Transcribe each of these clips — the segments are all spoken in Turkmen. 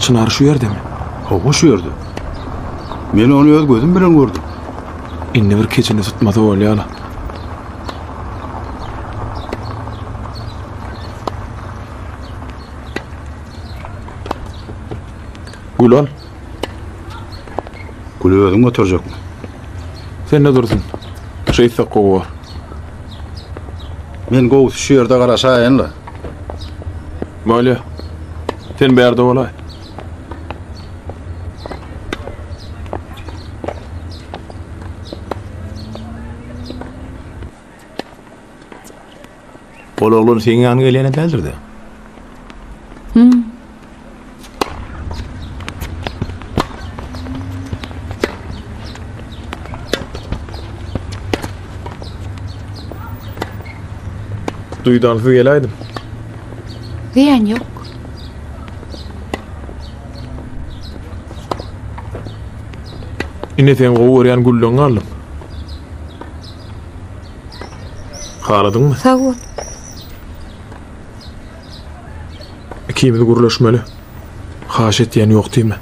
Çynar şu ýerdemi? Hawa, şu ýerde. Men ony öz gözüm bilen gördüm. Indi bir keçini tutmasa bolýa-la. Gül al. Güli özüň göterjekmi? Sende dursun. Şeýtsek gowy bor. Men gowusy şu ýerde garaşaýyn-la. Bolýa. Sen bärde bolaý. Ol oglan seň ýanyňa gelýän-ä däldir-dä? Hüm. Duýdansyz geläýdim. Zyýan ýok. Ine seň gowy görýän gülleňi aldym. Haladyňmy? Sag bol. Ikimiz gürleşmeli. Haýyş etýän ýok diýme.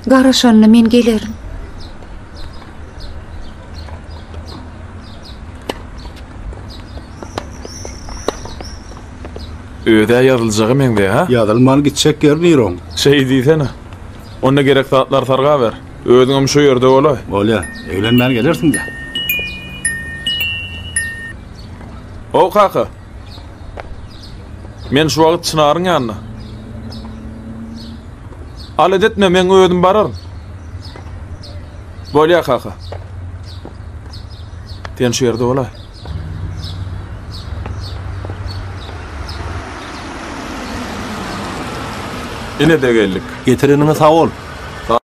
Garaşanda men gelerin. Öz-ä ýazyljaga meňzeýär, ha? Ýazylman gitjek ýeri nire oň? Şeý diýsene. Onda gerek zatlary sargaber. Özüňem şu ýerde bolaý. Bolýa. Eglenmän gelersiň-dä. How, kaka. Men şu wagt Çynaryň ýanynda. Alada etme, meň özüm bararyn. Bolýa, kaka. Sen şu ýerde bolaý. Ine-de geldik. Getireniňe sag bol.